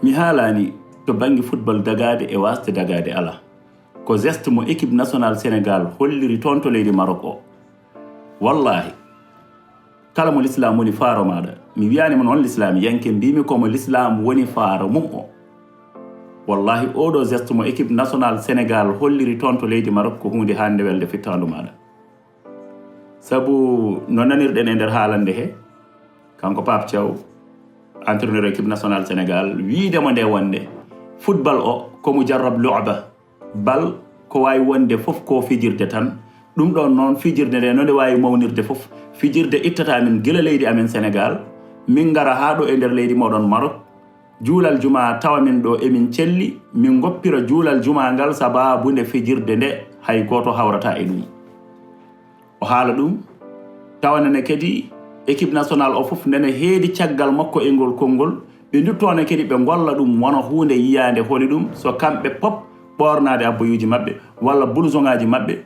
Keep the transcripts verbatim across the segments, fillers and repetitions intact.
Mi haalaani to bannge football dagaade e waasde dagaade alaa. Ko geste mo équipe nationale Sénégal holliri toon to leydi Maroc o. Wallaahi, kala mo lislaam woni faaro maaɗa, mi wiyaani mo noon lislaam yanke, mbiymi ko mo lislaam woni faaro mum o. Wallaahi, oo ɗoo geste mo équipe nationale Sénégal holliri toon to leydi Maroc ko huunde haande welde fittaandu maaɗa. Sabu no nanirɗen e nder haalande he, kanko Pape Thiaw, entraîneur équipe nationale Sénégal, wiide mo nde wonde football o ko mujarrab lu'ba, bal ko waawi wonde fof ko fijirde tan. Ɗum ɗoon noon, fijirde nde no nde waawi mawnirde fof, fijirde ittata min gila leydi amen Sénégal, min ngara haa ɗo e nder leydi mooɗon Maroc, juulal jumaa tawa min ɗo emin celli, min ngoppira juulal jumaa ngal sabaabu nde fijirde nde hay gooto hawrata e ɗum. O haala ɗum, tawa nene kadi équipe nationale o fof nene heedi caggal makko e ngol konngol, ɓe nduttoone kadi ɓe ngolla ɗum wona huunde yiyaande holi ɗum, so kamɓe pop ɓoornaade abbayuuji maɓɓe walla blousoŋaaji maɓɓe.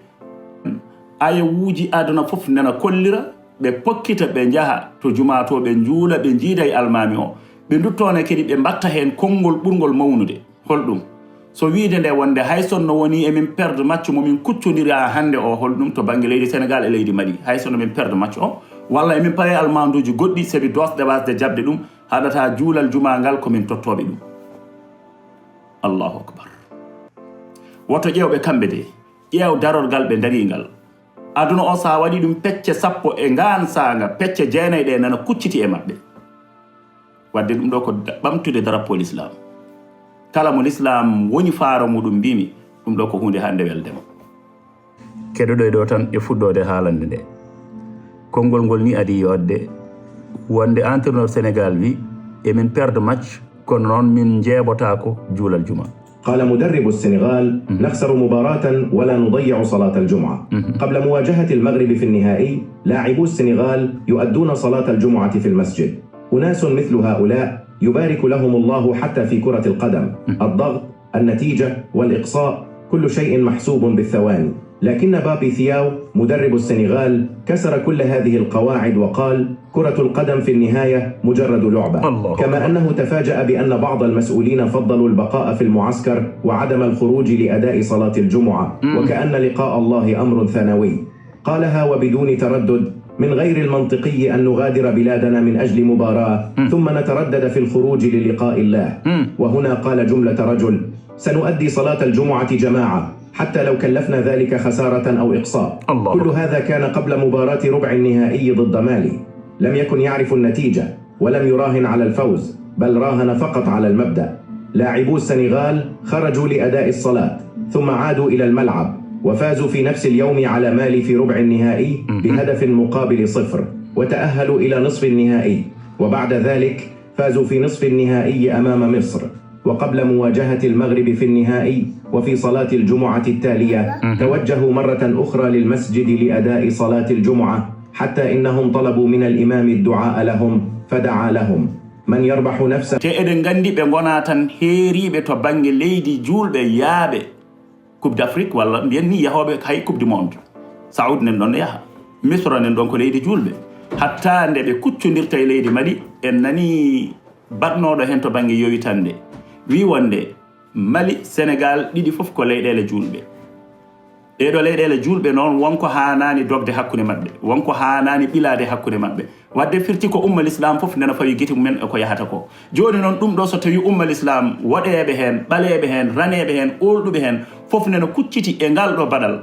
Ayewuuji aduna fof nena kollira, ɓe pokkita, ɓe njaha to jumaa to, ɓe njuula, ɓe njiida e almaami o. Ɓe nduttoone kadi ɓe mbatta heen konngol ɓurngol mawnude. Holɗum? So wiide nde wonde hay sonno woni emin perde match mo min kuccondiri haa hannde o, holɗum to bannge leydi Sénégal e leydi Mali? Hay sonno min perde match o, walla emin pawe almaanduuji goɗɗi, sabi doosɗe waasde jaɓde ɗum, haɗata juulal jumaa ngal ko min tottooɓe ɗum. Allahu akbar. Woto ƴeewɓe kamɓe de, ƴeew darorgal ɓe ndarii ngal. Aduna o, so a waɗii ɗum pecce sappo e ngaan saanga, pecce jeenayi ɗe nana kucciti e maɓɓe. Waɗde ɗum ɗo ko da-, ɓamtude drapeau l'islam. Kala mo l'islam woni faaro muɗum, mbimi, ɗum ɗo ko huunde hannde welde mo. Keɗoɗo e ɗo tan e fuɗɗoode haalande nde. Konngol ngol ni adii yodde wonde entraîneur Sénégal wi, emin perde match, kono noon min njeeɓotaako juulal juma. قال مدرب السنغال: "نخسر مباراة ولا نضيع صلاة الجمعة." قبل مواجهة المغرب في النهائي، لاعبو السنغال يؤدون صلاة الجمعة في المسجد. أناس مثل هؤلاء يبارك لهم الله حتى في كرة القدم. الضغط، النتيجة، والإقصاء، كل شيء محسوب بالثواني. لكن بابي ثياو، مدرب السنغال، كسر كل هذه القواعد وقال: "كرة القدم في النهاية مجرد لعبة." الله كما أكبر. أنه تفاجأ بأن بعض المسؤولين فضلوا البقاء في المعسكر وعدم الخروج لأداء صلاة الجمعة، وكأن لقاء الله أمر ثانوي. قالها وبدون تردد: "من غير المنطقي أن نغادر بلادنا من أجل مباراة، ثم نتردد في الخروج للقاء الله." وهنا قال جملة رجل: "سنؤدي صلاة الجمعة جماعة، حتى لو كلفنا ذلك خسارة أو إقصاء." الله كل أكبر. هذا كان قبل مباراة ربع النهائي ضد مالي. لم يكن يعرف النتيجة، ولم يراهن على الفوز، بل راهن فقط على المبدأ. لاعبو السنغال خرجوا لأداء الصلاة، ثم عادوا إلى الملعب، وفازوا في نفس اليوم على مالي في ربع النهائي بهدف مقابل صفر، وتأهلوا إلى نصف النهائي، وبعد ذلك فازوا في نصف النهائي أمام مصر. وقبل مواجهة المغرب في النهائي وفي صلاة الجمعة التالية، توجهوا مرة أخرى للمسجد لأداء صلاة الجمعة، حتى إنهم طلبوا من الإمام الدعاء لهم، فدعا لهم. من يربح نفسا. Te eɗen nganndi ɓe ngonaa tan heeriiɓe to bannge leydi juulɓe yaaɓe Coupe d'Afrique, walla mbiyen ni yahooɓe hay Coupe du Monde. Saoud nen ɗon yaha. Misra nen ɗon ko leydi juulɓe. Hatta nde ɓe kuccondirta e leydi Mali, en nani baɗnooɗo heen to bannge yowitannde. Wii wonde Mali, Sénégal, ɗiɗi fof ko leyɗeele juulɓe. Ɗee ɗoo leyɗeele juulɓe noon, won ko haanaani dogde hakkunde maɓɓe, won ko haanaani ɓilaade hakkunde maɓɓe. Waɗde firti ko umma lislaam fof nena fawi gite mumen e ko yahata ko. Jooni noon, ɗum ɗo so tawii umma lislaam, woɗeeɓe heen, ɓaleeɓe heen, raneeɓe heen, oolɗuɓe heen, fof nena kucciti e ngal ɗo baɗal.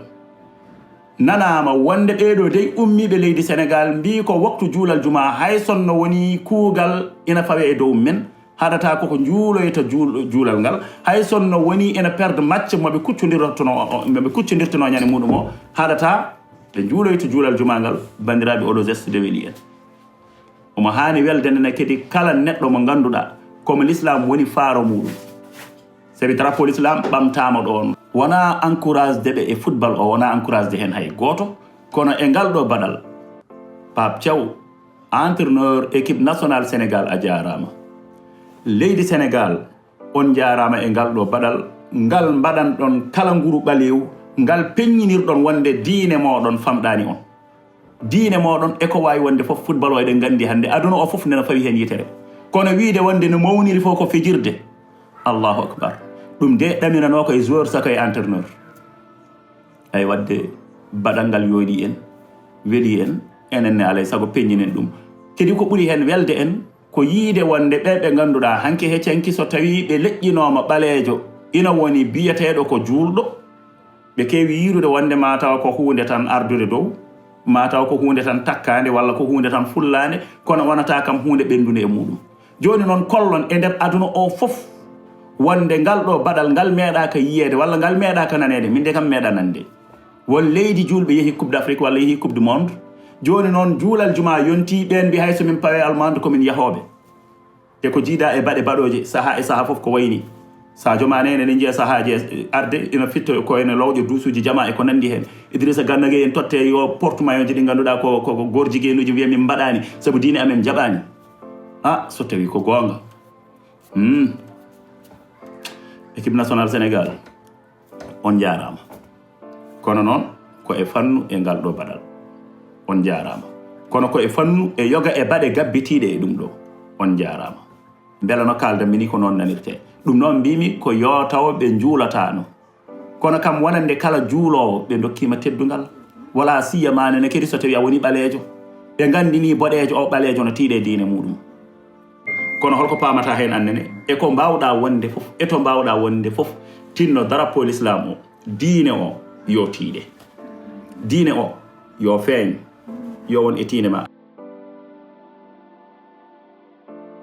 Nanaama wonde ɓee ɗoo dey ummiiɓe leydi Sénégal mbii ko waktu juulal jumaa, hay sonno wonii kuugal ina fawe e dow men, haɗata koko njuuloyta juul-, juulal ngal, hay sonno wonii ina perde match mo ɓe kuccondirtonoo, mo ɓe kuccondirtonoo ñande muɗum o, haɗata ɓe njuuloyta juulal jumaa ngal. Banndiraaɓe, oɗo geste de weli en. Omo haani welde nene kadi kala neɗɗo mo ngannduɗaa ko mo lislaam woni faaro muɗum. Sabi drapeau lislaam ɓamtaama ɗoon. Wonaa encouragede ɓe e football o, wonaa encouragede heen hay gooto, kono e ngal ɗo baɗal, Pape Thiaw, entraîneur équipe nationale Sénégal, a jaaraama. Leydi Sénégal, on njaaraama e ngal ɗo baɗal, ngal mbaɗanɗon kala nguru ɓaleewu, ngal peññinirɗon wonde diine mooɗon famɗaani on. Diine mooɗon e ko waawi wonde fof, football o eɗen nganndi hannde aduna o fof nena fawi heen yitere. Kono wiide wonde no mawniri fof ko fijirde, Allahu akbar. Ɗum de ɗaminanoo ko e joueur saka e entraîneur. Ay, wadde baɗal ngal yooɗi en, weli en, enen ne alay sago peññinen ɗum. Kadi ko ɓuri heen welde en ko yiide wonde ɓe ɓe ngannduɗaa hanki he canki so tawii ɓe leƴƴinooma ɓaleejo ina woni biyeteeɗo ko juulɗo, ɓe keewi yiirude wonde maa taw ko huunde tan ardude dow, maa taw ko huunde tan takkaande walla ko huunde tan fullaande, kono wonata kam huunde ɓenndude e muuɗum. Jooni noon kollon e nder aduna o fof wonde ngal ɗo baɗal ngal meeɗaaka yiyeede walla ngal meeɗaaka naneede, min de kam meeɗa nande. Won leydi juulɓe yehi Coupe d'Afrique walla yehi Coupe du Monde. Jooni noon juulal juma yonti, ɓeen mbi hay so min pawe almande ko min yahooɓe. Te ko jiida e baɗe baɗooje saha e saha fof ko wayni. Sadio Mané ene njiya sahaaji e arde ina fitto ko ene lowƴa duusuuji jama e ko nanndi heen. Idrissa Gana Gueye en totte yo porte maillotji ɗi ngannduɗaa ko, ko, ko gorjigeenuuji mbiya min mbaɗaani sabu diine amen jaɓaani. Ah, so tawi ko goonga. Hmm. Équipe nationale Sénégal, on njaaraama. Kono noon ko e fannu e ngal ɗo baɗal. On njaaraama. Kono ko e fannu e yoga e baɗe gabbitiiɗe e ɗum ɗo. On njaaraama. Mbela no kaaldanmi ni ko noon nanirtee. Ɗum noon mbimi ko yo taw ɓe njuulataano. Kono kam wonande kala juuloowo ɓe ndokkiima teddungal. Wala siyama nene kadi so tawi a woni ɓaleejo. Ɓe nganndi ni boɗeejo o ɓaleejo no tiiɗe diine muuɗum. Kono holko paamata heen annene? E ko mbaawɗaa wonde fof, e to mbaawɗaa wonde fof, tinno drapeau l'islam o, diine o, yo tiiɗe. Diine o, yo feeñ, yo won e tiinde ma.